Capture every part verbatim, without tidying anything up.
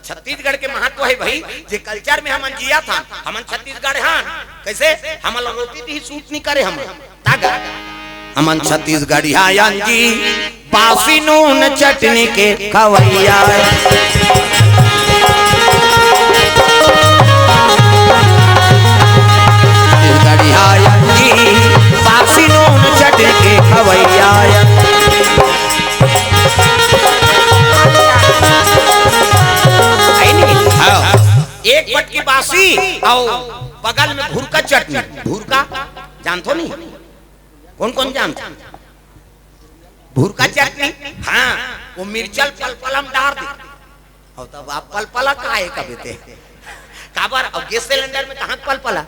छत्तीसगढ़ के महत्व हे भाई, जे culture में हमन जियत हन, हमन छत्तीसगढ़ हन। कइसे? हमन ला रोटी भी सूट नइ करे हमन। तागा। हमन छत्तीसगढ़िया अन जी, बासी नून चटनी के खवइया। छत्तीसगढ़िया अन जी, बासी नून चटनी के खवइया। हे नहीं? हाँ। एक बटकी बासी अउ बगल में भुरका चटनी। भुरका जानथो नहीं? कोन कोन जानथो? भुरका चटनी। हाँ, वो मिर्चा ल पलपला म डार दे। अउ तब आप पलपला का हे कबे ते? काबर? अउ gas cylinder में कहाँ पलपला?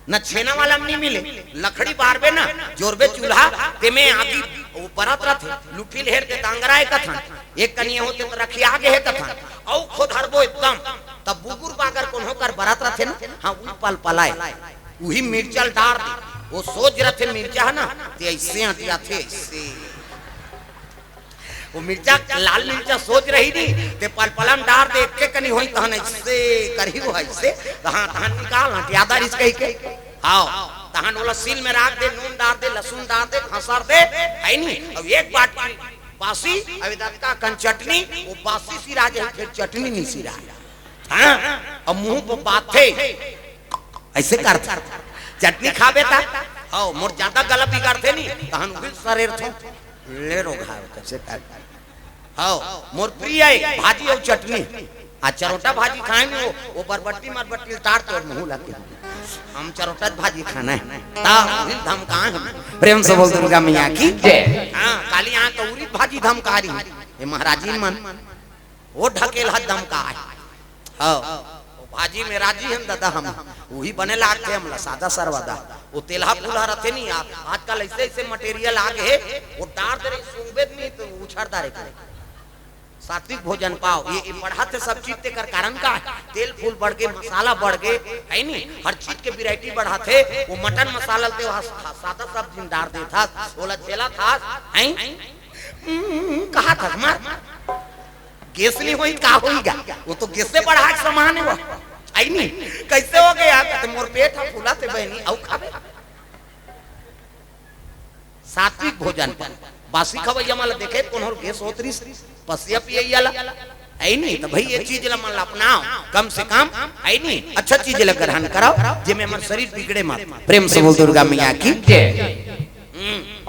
न छेना वाला म नइ मिले, लकड़ी बारबे ना, जोरबे चूल्हा, तेमे आगी वो बरत रथे, लुठी ल हेर के दांगरा हे कथन, एक कनिया होते त रखिया गे हे कथन, अउ खोदरबो एकदम, तब बुगुर बागर कोनो कर बरत रथे ना, हाँ, उही पलपला हे, उही मिर्चा ल डार दे, वो सोज रथे मिर्चा हे ना, ते अइसे अंटियाथे, अइसे। वो मिर्चा, लाल मिर्चा सोज रही नी, ते पलपला म डार दे, एके कनी होही, तहन अइसे करही वो अइसे, तहन, तहन निकाल, अंटियादा रिहिस कहिके। हाँ, तहन ओला सील में राख दे, नून डार दे, लहसुन डार दे, खसर दे, हे नी? अउ एक बाटी बासी, अउ एदका कन चटनी, वो बासी सिरा जाही, फेर चटनी नइ सिराय। हाँ, अउ मुँह पे बाथे, अइसे करथे। चटनी खाबे त, हव, मोर जादा गला बिगड़थे नी, तहन उही सरेरथों। ले रो घाव, कइसे कर। हव, मोर प्रिय हे भाजी अउ चटनी। आ चरोटा भाजी खाए में वो, वो बरबट्टी मरबट्टी ल टार तोर मुँह लगे। हम चरोटा भाजी खाना हे। ता उही धमकाए हम। प्रेम से बोल दुर्गा मैया की जय। हाँ, काली यहाँ कौरी भाजी धमका रही। ये महाराजी मन, वो ढकेल ह धमकाए। हव, वो भाजी में राजी हन दादा हम। उही बने लागथे हमला सादा सरवादा। वो तेलहा फूलहा रथे नी यार। आजकल अइसे अइसे material आ गे हे, वो डार दे रही, सूंघबे नहीं तो उछार डारे करे। सात्विक भोजन पाव, ये, ये बढ़त हे सब चीज, तेकर कारण का हे? तेल फूल बढ़ गे, मसाला बढ़ गे, हे नी? हर चीज के variety बढ़त हे, वो मटन मसाला ल ते हा, हा, सादा सब्जी म डार देथस, ओला झेलथस, हे? हम्म, कहाथस, मार। Gas नइ होही, का होही गा? वो तो gas से बढ़ा के सामान हे वो। हे नी? कइसे हो गे? कथे मोर पेट ह फूलत हे बहिनी, अउ खाबे? सात्विक भोजन पर। बासी खवइया मन ला देखे, कोनो gas होत रिहिस, पसिया पियइया ला। हे नी? त भई, ये चीज ला मन ला अपनाव, कम से कम, हे नी? अच्छा चीज ला ग्रहण करव, जेमे हमर शरीर बिगड़े मत। प्रेम से बोल दुर्गा मैया की जय। हम्म।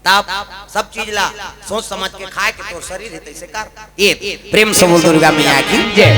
तब सब चीज ला सोच समझ के खाए के तोर शरीर हे, तइसे कर। ये प्रेम से बोल दुर्गा मैया की जय।